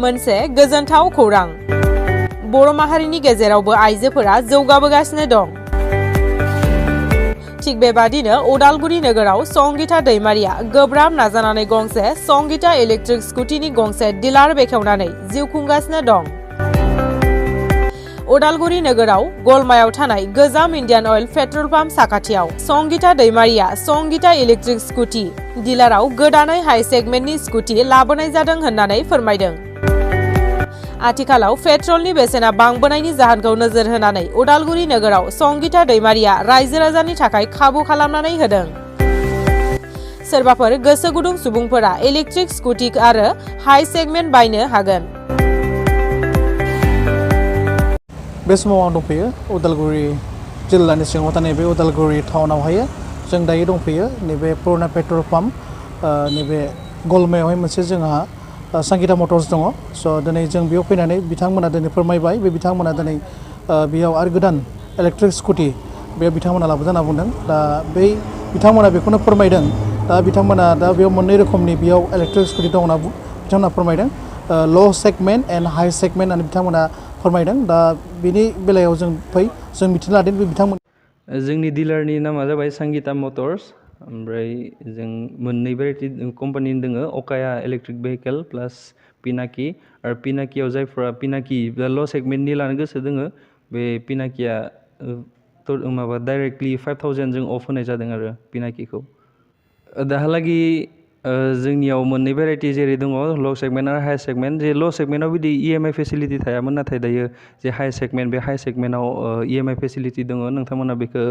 मोनसे गोजोनथाव खौरां बर' माहारिनि गेजेरावबो आइजोफोरा जौगाबोगासिनो दं। थिग बेबादिनो उदालगुरि नोगोराव संगिता दैमारिया गोब्राब नाजानानै गंसे संगिता इलेक्ट्रिक स्कुटिनि गंसे डिलार बेखेवनानै जिउ खुंगासिनो दं। उदालगुरि नोगोराव गलमायाव थानाय गोजाम इन्डियान अइल पेट्रल पाम्प साखाथियाव संगिता दैमारिया संगिता इलेक्ट्रिक स्कुटि डिलाराव गोदानै हाई सेगमेन्टनि स्कुटि लाबोनाय जादों होननानै फोरमायदों। आथिखालाव पेट्रलनि बेसेना बांबोनायनि जाहोनखौ नोजोर होनानै उदालगुरि नोगोराव संगिता दैमारिया रायजो राजानि थाखाय खाबु खालामनानै होदों। सोरबाफोर गोसो गुदुं सुबुंफोरा इलेक्ट्रिक स्कुटि आरो हाई सेगमेन्ट बायनो हागोन। बे समाव आं दंफैयो उदालगुरि जिल्लानि सिङाव थानाय बे उदालगुरि टाउनावहाय जों दायो दंफैयो नैबे पुराना पेट्रल पाम्प नैबे गलमायावहाय मोनसे जोंहा संगिता मटर्स दङ। स' दिनै जों बेयाव फैनानै बिथांमोना दिनै फोरमायबाय बे बिथांमोना दिनै बेयाव आरो गोदान इलेक्ट्रिक स्कुटि बे बिथांमोना लाबोदों होनना बुंदों। दा बै बिथांमोना बेखौनो फोरमायदों। दा बिथांमोना दा बेयाव मोननै रोखोमनि बेयाव इलेक्ट्रिक स्कुटि दं होनना बिथांमोना फोरमायदों। ल' सेगमेन्ट एन्ड हाई सेगमेन्ट होननानै बिथांमोना फोरमायदों। दा बेनि बेलायाव जों मिथिनो लादों बे बिथांमोन जोंनि डिलारनि नामा जाबाय संगिता मटर्स। ओमफ्राय जों मोननै भेराइटि कम्पानिनि दोङो अकाया इलेक्ट्रिक भेहिकेल प्लास पिनाकि आरो पिनाकियाव जायफ्रा पिनाकि ल' सेगमेन्टनि लानो गोसो दोङो बे पिनाकिया माबा डाइरेक्टलि 5000 जों अफ होनाय जादों आरो पिनाकिखौ। दाहालागि जोंनियाव मोननै भेराइटि जेरै दङ ल' सेगमेन्ट आरो हाई सेगमेन्ट। जे ल' सेगमेन्टआव बिदि EMI फेसिलिटि थायामोन, नाथाय दायो जे हाई सेगमेन्ट बे हाई सेगमेन्टआव EMI फेसिलिटि दङ। नोंथांमोना बेखौ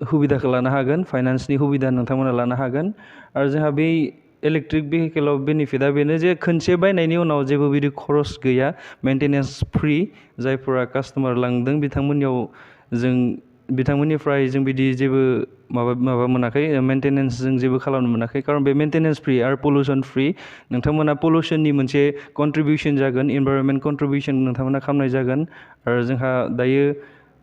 सुबिदाखौ लानो हागोन, फाइनान्सनि सुबिदा नोंथांमोना लानो हागोन। आरो जोंहा बे इलेक्ट्रिक भेहिकेलाव बेनिफिटआ बेनो जे खनसे बायनायनि उनाव जेबो बिदि खरस गैया, मेनटेनेन्स फ्रि। जायफोरा कास्टमार लांदों बिथांमोननियाव बिथांमोननिफ्राय जों बिदि जेबो माबा मोनाखै, मेनटेनेन्स जों जेबो खालामनो मोनाखै। खारन बे मेनटेनेन्स फ्रि आरो पलिउसन फ्रि। नोंथांमोना पलिउसननि मोनसे कन्ट्रिबिउसन जागोन, इनभाइरनमेन्ट कन्ट्रिबिउसन नोंथांमोना खालामनाय जागोन। आरो जोंहा दायो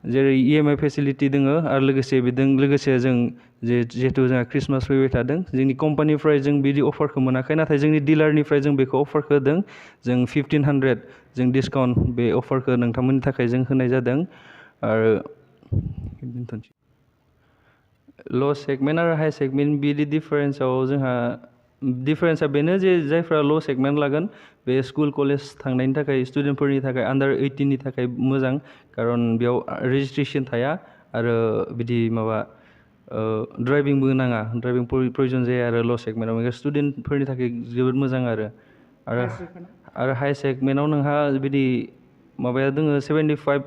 जेरै EMI फेसिलिटि दोङो आरो लोगोसे बेजों लोगोसे जों जिहेतु जोंहा ख्रिस्टमास फैबाय थादों, जोंनि कम्पानिनिफ्राय जों बिदि अफारखौ मोनाखै, नाथाय जोंनि डिलारनिफ्राय जों बेखौ अफारखौ होदों। जों 1500 जों डिसकाउन्ट बे अफारखौ नोंथांमोननि थाखाय जों होनाय जादों। आरो ल' सेगमेन्ट आरो हाई सेगमेन्ट बिदि डिफारेन्सआ बेनो जे जायफ्रा ल' सेगमेन्ट लागोन बे स्कुल कलेज थांनायनि थाखाय स्टुडेन्टफोरनि थाखाय आन्डार 18नि थाखाय मोजां। खारन बेयाव रेजिस्ट्रेसन थाया आरो बिदि माबा ड्राइभिंबो नाङा, ड्राइभिं प्रयजन जाया आरो ल' सेगमेन्टआव स्टुडेन्टफोरनि थाखाय जोबोद मोजां। आरो हाई सेगमेन्टआव नोंहा बिदि माबाया दोङो 75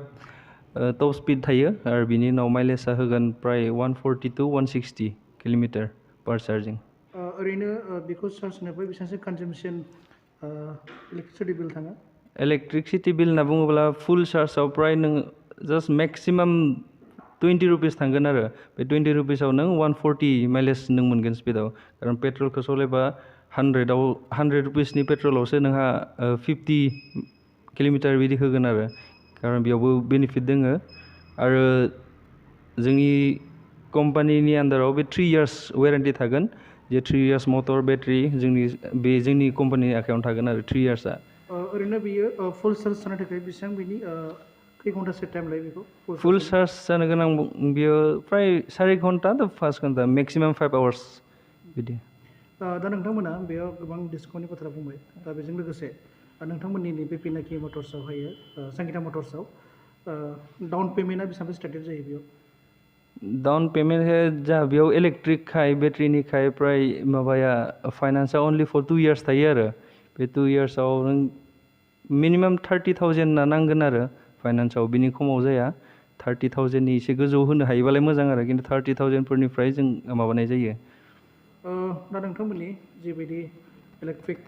टप स्पिड थायो आरो बिनि उनाव माइलेजआ होगोन प्राय 140 to 160 किल'मिटार पार चार्जिं। ओरैनो बेखौ चार्ज होनोब्ला बेसेबांसो कनजाम्पसन इलेक्ट्रिसिटि बिल थाङो? इलेक्ट्रिसिटि बिल होनना बुङोब्ला फुल चार्जआव प्राय नों जास्ट मेक्सिमाम 20 रुपिस थांगोन आरो बे 20 रुपिसाव नों 140 माइलेज नों मोनगोन स्पिडाव। खारन पेट्रलखौ सलायबा 100 रुपिसनि पेट्रलावसो नोंहा 50 किल'मिटार बिदि होगोन आरो। खारन बेयावबो बेनिफिट दोङो। आरो जोंनि कम्पानिनि आन्दाराव बे 3 इयार्स वारेन्टि थागोन, जे 3 इयार्स मटर बेटारि जोंनि कम्पानिनि आखायावनो थागोन आरो 3 इयार्सआ। ओरैनो बियो फुल चार्ज जानो थाखाय बेसेबां बिनि खै घन्टासो टाइम लायो बेखौ? फुल चार्ज जानो गोनां बियो प्राय 4 घन्टा to 5 घन्टा, मेक्सिमाम 5 आवार्स बिदि। दा नोंथांमोना बेयाव गोबां डिसकाउन्टनि बाथ्रा बुंबाय। दा बेजों लोगोसे नोंथांमोननि नैबे पिनाकि मटर्सआवहाय संगिता मटर्सआव डाउन पेमेन्टआ बेसेबां स्टार्टेड जायो बेयाव? डाउन पेमेन्टआ जा बेयाव इलेक्ट्रिकखाय बेटारिनिखाय प्राय माबाया फाइनान्सआ अनलि फर 2 इयार्स थायो आरो बे 2 इयार्सआव नों मिनिमाम 30,000 नांगोन आरो फाइनान्सआव, बिनि खमाव जाया। 30,000नि एसे गोजौ होनो हायोबालाय मोजां आरो, खिन्थु 30,000 फोरनिफ्राय जों माबानाय जायो। दा नोंथांमोननि जिबायदि इलेक्ट्रिक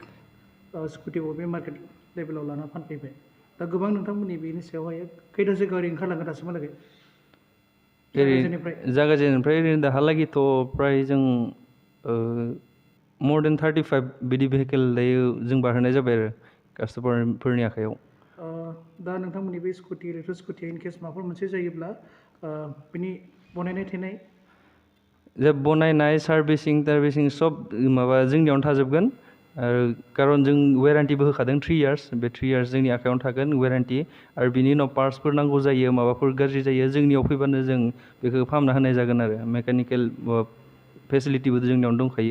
स्कुटिखौ बे मार्केट लेभेलाव लाना फानफैबाय, दा गोबां नोंथांमोननि बेनि सायावहाय खैथासो गारि ओंखारलांगोन दासिमहालागै? जागायजेननायनिफ्राय ओरैनो दाहालागिथ' प्राय जों more than 35 बिदि भेहिकेल दायो जों बारहोनाय जाबाय आरो कास्टमारफोरनि आखायाव। दा नोंथांमोननि बे स्कुटि इलेक्ट्रिक स्कुटिया इनकेस माबाफोर मोनसे जायोब्ला बिनि बनायनाय थेनाय जे बनायनाय सार्भिसिं सब माबा जोंनियावनो थाजोबगोन। आरो खारन जों वारेन्टिबो होखादों 3 इयार्स बे 3 इयार्स जोंनि आखायावनो थागोन वारेन्टि आरो बिनि उनाव पार्ट्सफोर नांगौ जायो माबाफोर गाज्रि जायो जोंनियाव फैबानो जों बेखौ फाहामना होनाय जागोन आरो मेकानिकेल फेसिलिटिबो जोंनियावनो दंखायो